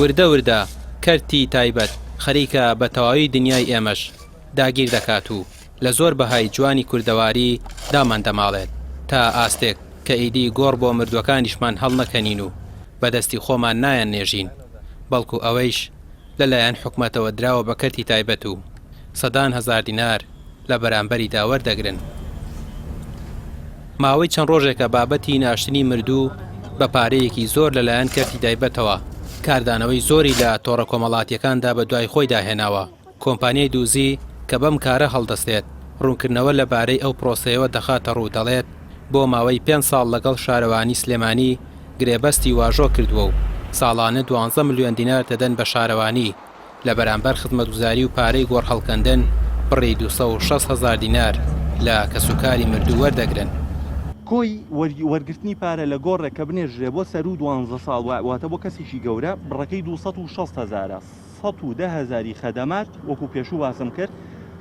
وردە وردە کەرتی تایبەت خەریکە بە تەواوی دنیای ئێمەش داگیر دەکات و لە زۆر بەهای جوانی کوردەواری دامان دەماڵێت تا ئاستێک کە ئیدی گۆڕ بۆ مردووەکانیشمان هەڵنەکەنین و بە دەستی خۆمان نایاننێژین بەڵکو ئەوەیش لە لایەن حکومەتەوە دراوە بە کەرتی تایبەت و سەدان هەزار دینار لە بەرامبەریدا وەردەگرن. ماوەی چەند ڕۆژێکە بابەتی ناشتنی مردوو بە پارەیەکی زۆر لەلایەن کەرتی تایبەتەوە کاردانەوەی زۆری لە تۆڕە کۆمەڵاتییەکاندا بەدوای خۆیدا هێناوە. کۆمپانیای دوزی کە بەم کارە هەڵدەستێت، ڕوونکردنەوە لەبارەی ئەو پرۆسەیەوە دەخاتەڕوو دەڵێت، بۆ ماوەی پێنج ساڵ لەگەڵ شارەوانی سلێمانی گرێبەستی واژۆ کردووە و ساڵانە دوانزە ملیۆن دینار دەدەن بە شارەوانی لە بەرامبەر خزمەتگوزاری و پارەی گۆڕهەڵکەندن بڕی 260 هەزار دینار لە کەسوکاری مردوو وەردەگرن. کۆی وەرگرتنی پارە لە گۆڕێک کە بنێژرێ بۆ سەروو دوانزە ساڵ واتە بۆ کەسێکی گەورە بڕەکەی 260 هەزارە. 110 هەزاری خەدەمات وەکو پێشوو باسم کرد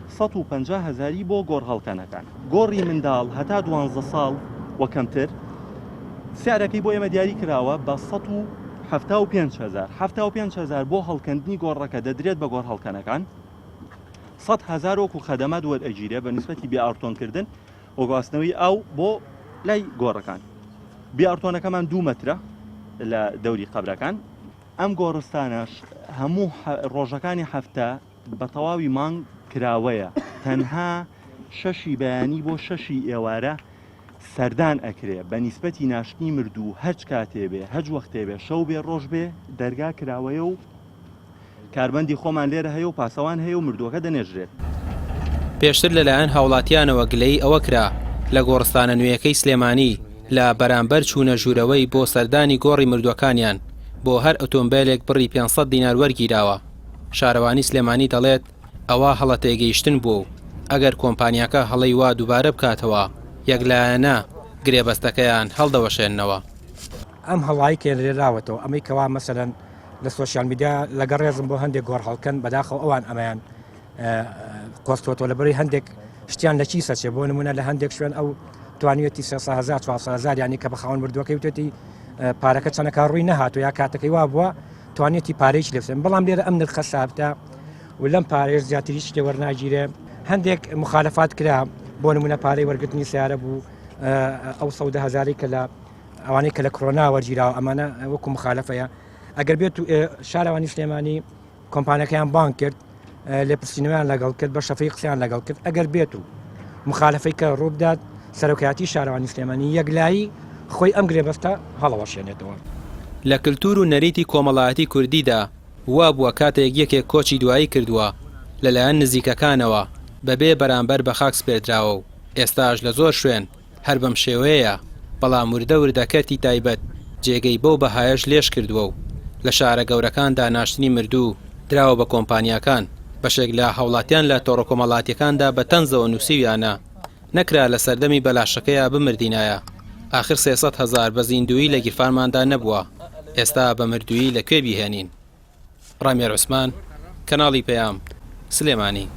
150 هەزاری بۆ گۆڕهەڵکەنەکان. گۆڕی منداڵ هەتا دوانزە ساڵ و کەمتر سعرەکەی بۆ ئێمە دیاری کراوە بە 175 هەزار. 75 هەزار بۆ هەڵکەندنی گۆڕەکە دەدرێت بە گۆڕهەڵکەنەکان. 100 هەزار وەکو خەدەمات وەرئەگیرێ بە نیسبەتی بێ ئارتۆنکردن و گواستنەوەی ئاو بۆ لای گۆڕەکان. بێ ئارتۆنەکەمان دوو مەترە لە دەوری قەبرەکان. ئەم گۆڕستانەش هەموو ڕۆژەکانی هەفتە بە تەواوی مانگ کراوەیە، تەنها شەشی بەیانی بۆ شەشی ئێوارە سەردان ئەکرێ، بە نیسبەتی ناشتنی مردوو هەرچ کاتێ بێ، هەچ وەختێ بێ، شەو بێ ڕۆژ بێ دەرگا کراوەیە و کارمەندی خۆمان لێرە هەیە و پاسەوان هەیە و مردووەکە دەنێژرێت. پێشتر لەلایەن هاوڵاتیانەوە گلەیی ئەوە کرا لە گۆڕستانە نوێیەکەی سلێمانی لە بەرامبەر چوونە ژوورەوەی بۆ سەردانی گۆڕی مردووەکانیان بۆ هەر ئۆتۆمبێلێک بڕی 500 دینار وەرگیراوە، شارەوانی سلێمانی دەڵێت ئەوە هەڵەتێگەیشتن بووە و ئەگەر کۆمپانیاکە هەڵەی وا دووبارە بکاتەوە یەکلایەنە گرێبەستەکەیان هەڵدەوەشێننەوە. ئەم هەڵایی کە لێراوەتەوە ئەمەی کەوا مەسەلەن لە سۆشیال میدیا لەگەڵ ڕێزم بۆ هەندێک گۆڕ هەڵکەن بەداخەوە ئەوان ئەمەیان قۆستۆتەوە لە بەری هەندێک شتیان لە چی سەچێ بۆ نمونە لە هەندێک شوێن ئەو توانیوەتی 300 400 هزار ینی کە بە خاوەن مردووەکەی وتێتی پارەکە چەنەکە ڕووی نەهاتو یا کاتەکەی وا بووە توانێتی پارێک لێبسێن بەڵام لێرە ئەم نرخە سابتە و لەم پارێز زیاتریش لێ وەرناگیرێ هەندێک مخالفات کرا بۆ نمونە پارەی وەرگرتنی سیارە بوو ئەو سەودە هزاری کە لە ئەوانەی کە لە کرۆنا وەرگیراوە ئەمانە وەکو مخالفەیە ئەگەر بێت و شارەوانی سلێمانی کۆمپانیەکەیان بانگ کرد لێپرسینەوەیان لەگەڵ کرد بە شەفی قسەیان لەگەڵ کرد ئەگەر بێت و مخالفەی کە ڕووبدات سەرۆکایەتی شارەوانی سلێمانی یەکلایی خۆی ئەم گرێبەستە هەڵەوەشێنێتەوە. لە کلتور و نەریتی کۆمەڵایەتی کوردیدا وابووە کاتێک یەکێک کۆچی دوایی کردووە لەلایەن نزیکەکانەوە بەبێ بەرامبەر بەخاک سپێردراوە و ئێستاش لە زۆر شوێن هەر بەم شێوەیەیە، بەڵام وردە وردە کەرتی تایبەت جێگەی بەو بەهایەش لێژ کردووە و لە شارە گەورەکاندا ناشتنی مردوو دراوە بە کۆمپانیاکان، بەشێک لە هاوڵاتیان لە تۆڕە کۆمەڵاتیەکاندا بە تەنزەوە نووسیویانە، نەکرا لە سەردەمی بەلاشەکەیا بمردینایە، ئاخر 300 هەزار بە زیندوویی لە گیرفانماندا نەبووە، ئێستا بە مردوویی لە کوێ بیهێنین؟ ڕامیار عوسمان، کەناڵی پەیام، سلێمانی.